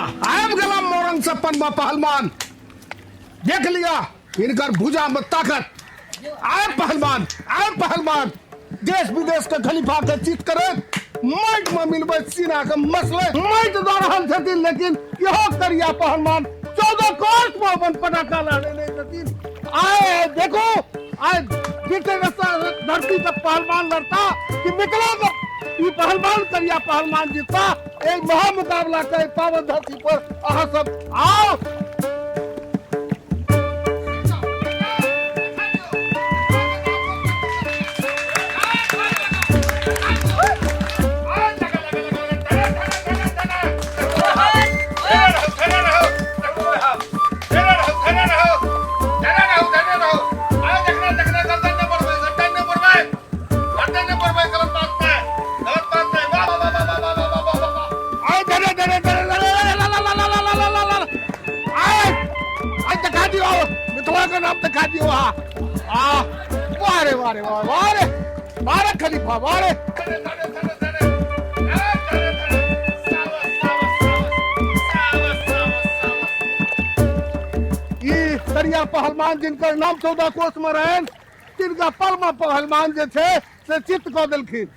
आबि गेला मोरंग से पनमा पहलवान। देख लिया इनकर भुजा में ताकत। आए पहलवान, आए पहलवान, देश विदेश के खलीफा के चित करे माइट में मिलबै सीना के मसले माइट दऽ रहल छथिन, लेकिन इहो करिया पहलवान 14 कोर्ट में अपन पटाखा लहरेने छथिन। आए देखो, आए जीते धरती के पहलवान लड़ता कि मिथिला के ई पहलवान करिया पहलवान जीतता। एहि महामुकाबला के पावन धरती पर अहाँ सब आओ। मिथिला के नाम देखा दियो। आ वाह रे, वाह रे, वाह, वाह रे, वाह रे खलीफा, वाह रे। ई करिया पहलवान जिनकर नाम 14 कोस में रहन, तिनका पलमा पहलवान जे छै से चित्त कऽ देलखिन।